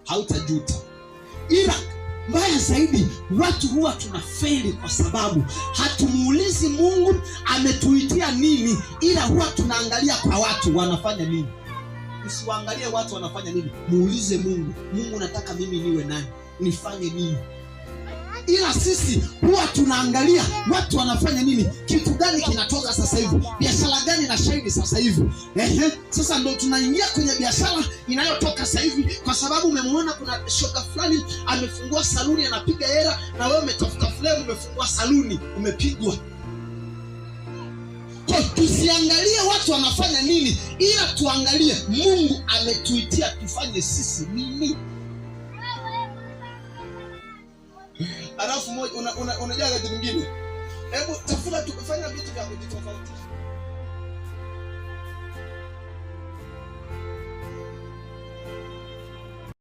Hautajuta. Ila mbaya zaidi, watu huwa tunafeli kwa sababu hatumuulizi Mungu ametuitia nini, ila huwa tunaangalia kwa watu wanafanya nini. Usiwaangalie watu wanafanya nini, muulize Mungu, Mungu nataka mimi niwe nani, nifanye nini? Ila sisi huwa tunaangalia watu wanafanya nini, kitu gani kinatoka sasa hivi, biashara gani na shaini sasa hivi. Ehe, sasa ndo tunaingia kwenye biashara inayotoka sasa hivi, kwa sababu umemwona kuna shoga fulani amefungua saluni anapiga hela, na wewe umetafuta fulani umefungua saluni, umepigwa. Kwa tusiangalie watu wanafanya nini, ila tuangalie Mungu ametuitia tufanye sisi nini. Alafu moja unajua wakati mwingine, hebu tafuta tu, fanya vitu vya kujitofautisha.